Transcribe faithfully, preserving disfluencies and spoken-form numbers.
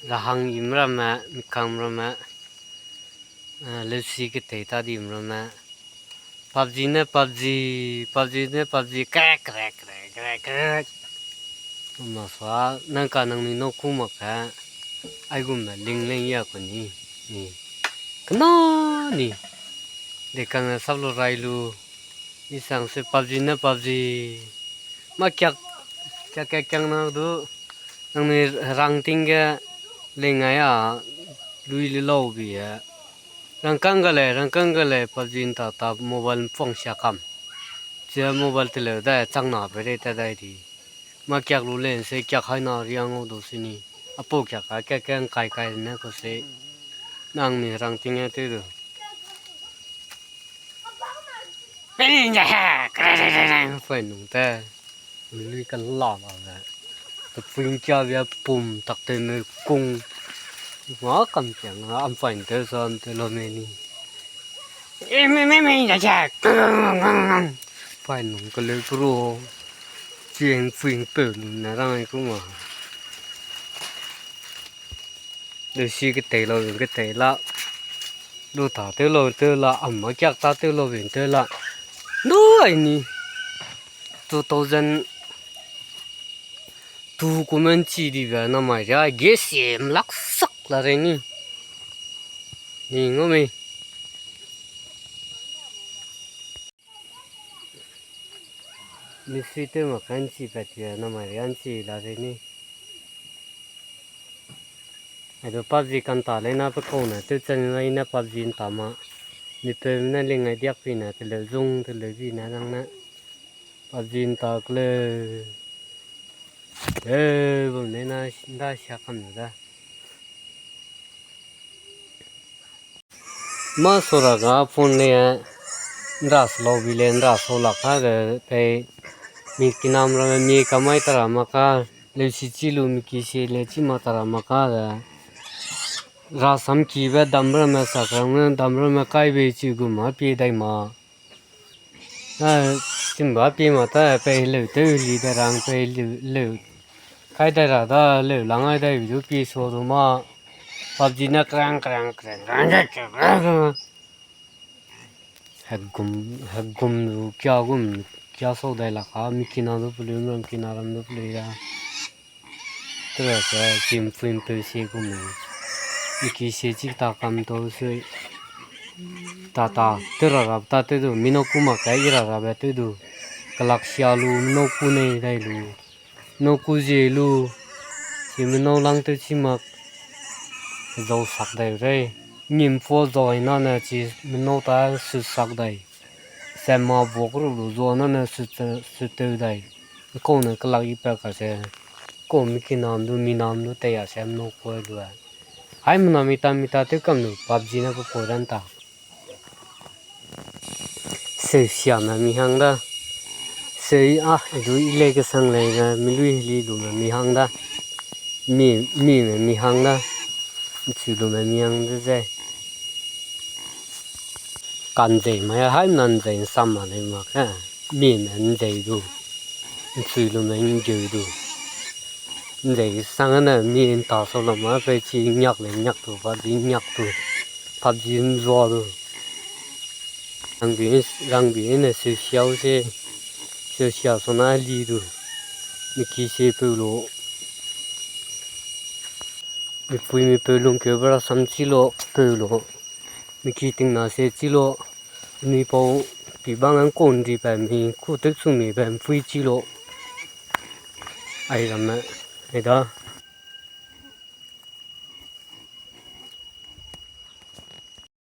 Rahang im ramme, mikang ramme, eh, leusi ketei ta dim ramme. PUBG ne PUBG, PUBG ne PUBG, krek, krek, krek, krek, krek. Masa, nang ka nang ni no ku mak ka, aigum me ling leng ya ku ni, ni. Kena ni. De kang sap lu rai lu, i sang se PUBG ne PUBG. Ma kiak, kiak, kiak, kiak na du, nang ni rang ting ge ling ai a, lui le lau bi e. Rangkâng ga lei, rangkâng ga lei, PUBG nta ta mobile mpuang sia kam. Chia mobile teleu dai chang na pe rei ta dai di. Ma kiak lu le se kiak hai na riang o du si ni. Apau kiak ka kiak kiak kai kai ne ko se. Nang ni rang ting e te du. Pei nung te. Lui ka la la le. Te puing kia bia pum tak te me kung. Nga kam kia nga am pain te sa am te lo me ni. E me me me ya ya. Pain nung ka le kuro. Chien puing pe na rang ai ku ma. Leusi ketei lau, ketei la. Lu ta tew lau, tew la, am ma kiak ta tew lau, bin tew la. Lu ai ni. Two thousand two comment chi dibe namai ria, ge sim lak sak la re ni. Ni ngau me. Mi sui tew mak ka nchi pat ti, namai ria nchi la re ni. Aidu PUBG kan ta lei na pe kau ne, tew chen na i ne PUBG nta ma. Mi peu ne ling ai diak pi ne, teleu zung, teleu bi ne nang ne. PUBG nta kleu. E, bam ne na, nda sia kam da. Ma sura ga phone le, nra slo bi le, nra so lak ha de pei, mi kinam ramme mi kamai tara maka, leusi chi lu mi ki se le chi ma tara maka de. Ra sam ki be dam ramme sak ramme, dam ramme kai be chi gu ma pie dai ma. Na, chimba pie ma ta pei leu tew li de rang pei leu, leu. Kai dai ra da leu lang ai dai bi du pie so du ma. PUBG ne krang, krang, krang, krang. Hegum, hegum lu kia gum, kia sau dai lak ka, mi kina du pelui, ram kina ram du pelui da. Tera se, kim puim peu se gum. Mi ki se chik ta kam tau sui. Ta ta, tera rap ta tew du, mi nâu ku mak ka i ra rabe tew du. Kelak sia lu, mi nâu ku nei dai lu. Nâu ku zie lu, chi mi nâu lang tew chi mak. Zau sak dai rei. Ngim pua zau i na ne chi mi nâu ta sut sak dai. Sema buak ru lu zua na ne sut, sut tew dai. Kau ne kelak i pa ka se. Kau mi kinam du, mi nam du tei a se mi nâu ku lu a. Haimena mi ta mi ta tew kam lu, PUBG ne pe pau ran ta. Seu siame mi hang da. Seu i a, du i lei kesang lei ne, mi lui heli lume mi hang da. Mi, mime mi hang da. Nchu lume mi hang de ze. Kanzei ma ya, haimena nzei nsam ma lei mak e. Mime nzei du. Nchui lume ngeu du. Nzei sang ne mi nta sau la ma pe chi nyak lei nyak du, PUBG nyak du. PUBG nzua du. Rangbi, rangbi ne seu siau se, seu sia sau na li du. Mi ki se peu lu. Mipui mipeu lungkeube rasam chi lu, peu lu. Mi ki tingna se chi lu. Anui pau pi bang ngkau ndi pa mi, ku tew chu mi pa mpui chi lu. Ai ramme, ai da.